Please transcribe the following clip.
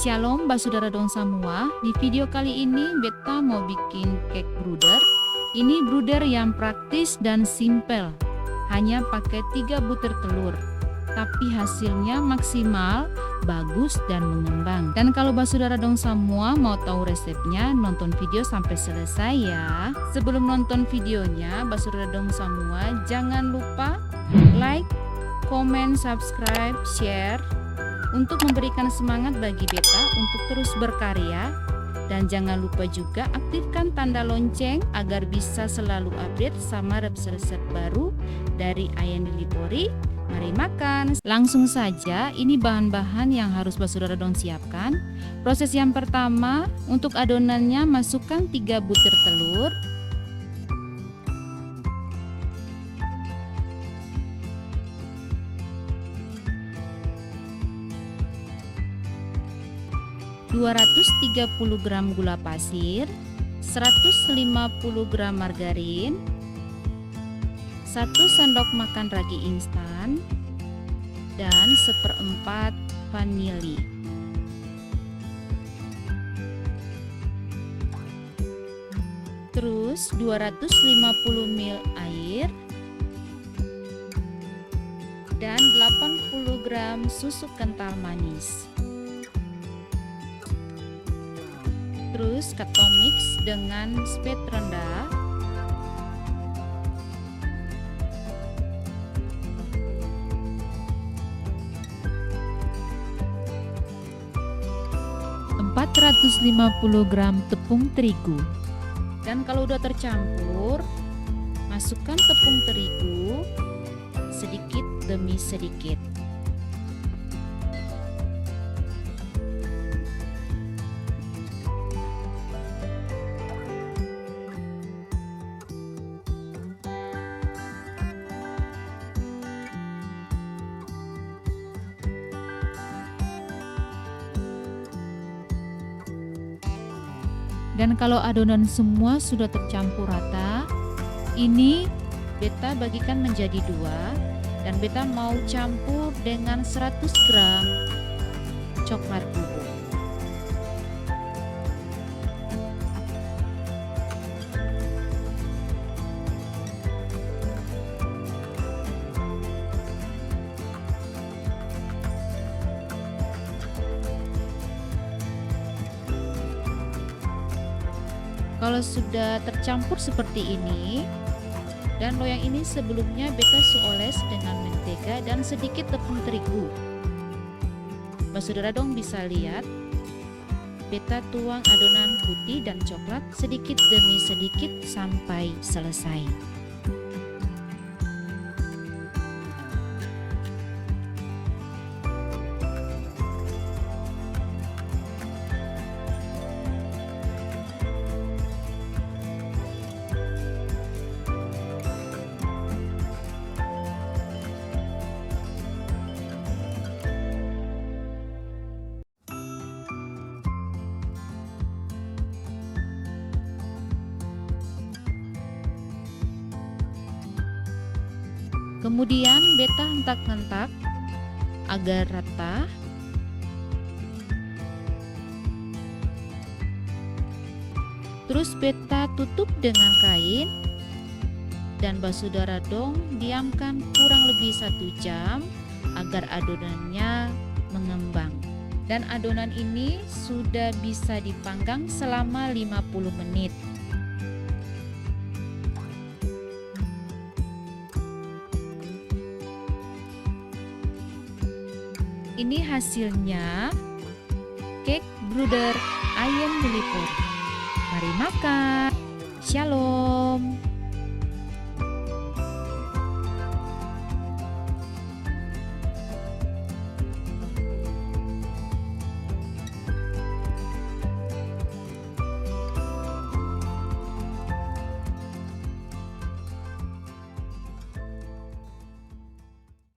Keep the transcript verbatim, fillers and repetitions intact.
Shalom, basudara dong samua. Di video kali ini, beta mau bikin cake brooder. Ini brooder yang praktis dan simpel. Hanya pake tiga butir telur. Tapi hasilnya maksimal, bagus, dan mengembang. Dan kalo basudara dong samua mau tau resepnya, nonton video sampe selesai ya. Sebelum nonton videonya, basudara dong samua jangan lupa like, komen, subscribe, share untuk memberikan semangat bagi beta untuk terus berkarya. Dan jangan lupa juga aktifkan tanda lonceng agar bisa selalu update sama resep-resep baru dari Ayan Lilipori. Mari makan! Langsung saja, ini bahan-bahan yang harus basudara dong siapkan. Proses yang pertama, untuk adonannya masukkan tiga butir telur, dua ratus tiga puluh gram gula pasir, seratus lima puluh gram margarin, satu sendok makan ragi instan, dan seperempat vanili. Trus dua ratus lima puluh mil air dan delapan puluh gram susu kental manis. Trus katong mix dengan speed rendah. Empat ratus lima puluh gram tepung terigu. Dan kalo udah tercampur, masukkan tepung terigu sedikit demi sedikit. Dan kalo adonan semua sudah tercampur rata, ini beta bagikan menjadi dua, dan beta mau campur dengan seratus gram coklat bubuk. Kalo sudah tercampur seperti ini, dan loyang ini sebelumnya beta su oles dengan mentega dan sedikit tepung terigu. Basudara dong bisa lihat, beta tuang adonan putih dan coklat sedikit demi sedikit sampai selesai. Kemudian beta hentak-hentak agar rata. Trus beta tutup dengan kain dan basudara dong diamkan kurang lebih satu jam agar adonannya mengembang. Dan adonan ini sudah bisa dipanggang selama lima puluh menit. Ini hasilnya, cake brooder Ayan Lilipori. Mari makan. Shalom.